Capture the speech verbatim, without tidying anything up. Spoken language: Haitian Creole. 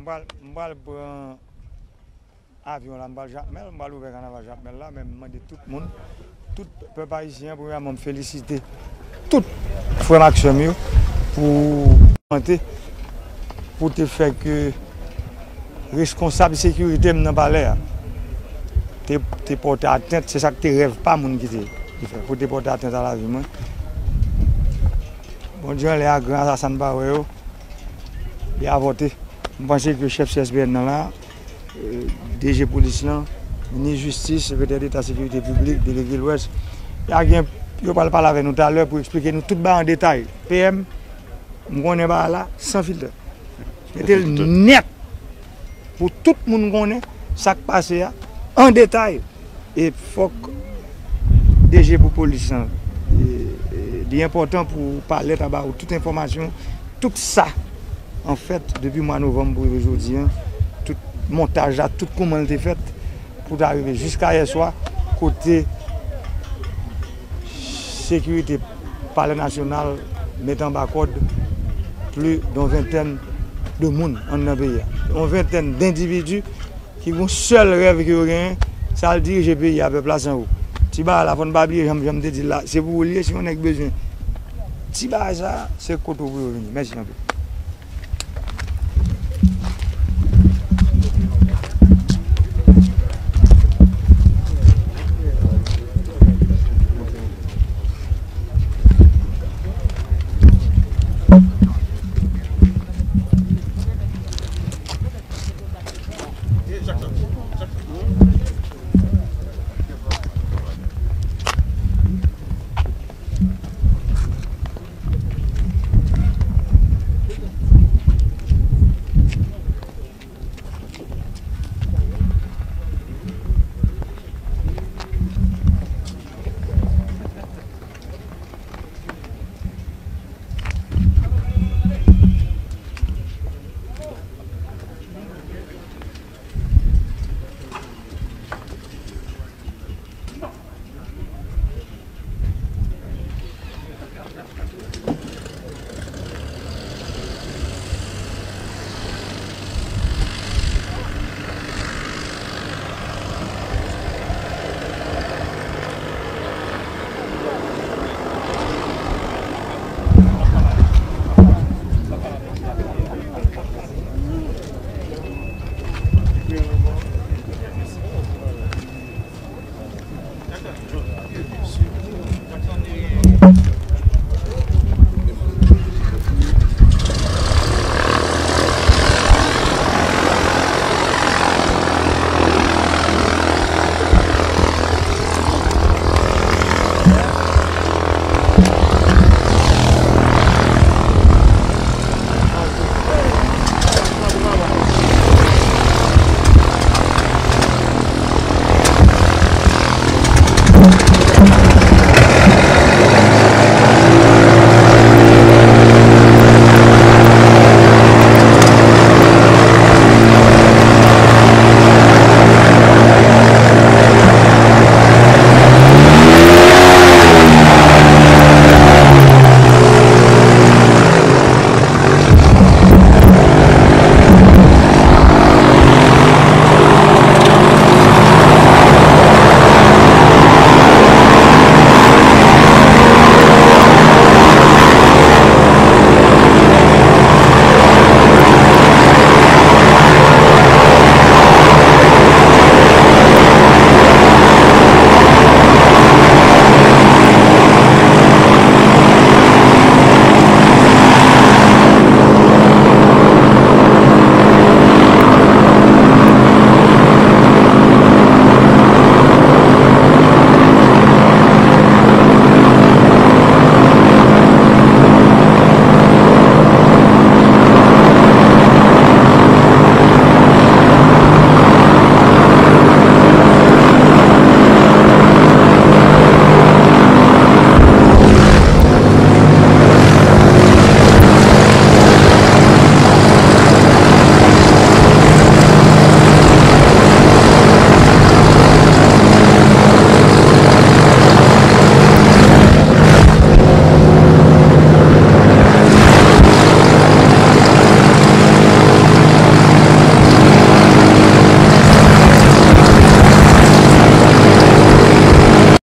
M pral, m pral pran avyon la, m pral Jakmèl, m pral ouvè kanaval Jakmèl la, men m mande tout moun, tout pèp ayisyen, premyèman, m felisite tout frè m ak sè m yo pou mante, pou te fè ke reskonsab sekirite m nan palè a te, te pòte atent, se sa k te rèv pa moun ki te, ki fè, pou te pòte atent a lavi mwen. Bondye anlè a gran, sa sa n pa wè yo, li avòte. M panse ke chèf C S P N nan la, eh, D G polis lan, minis jistis, sekretè deta sekirite piblik, delege Lwès, y a gen, yo pral pale avè nou talè pou eksplike nou tout bagay an detay. P M, m konnen bagay la san filtè. Mete l nèt pou tout moun konnen sa k pase a an detay. E fòk D G pou polis lan, e, e, li enpòtan pou palè ta ba ou tout enfòmasyon, tout sa, anfèt, depi mwa novanm pou rive jodi a, tout montaj la, tout kouman l te fèt, pou ta rive jiska yè swa, kote sekirite Palè Nasyonal met anba kòd plis de yon ventèn de moun anndan peyi a. Yon ventèn dendividi ki gon sèl rèv ke yo genyen, se al dirije peyi a, pèp la san ou. Ti bagay la, fò n pa bliye, jan, jan m te di l la, se pou ou l ye, si yon nèg bezwen ti bagay sa, se kote w pou yo vini. Mèsi anpil.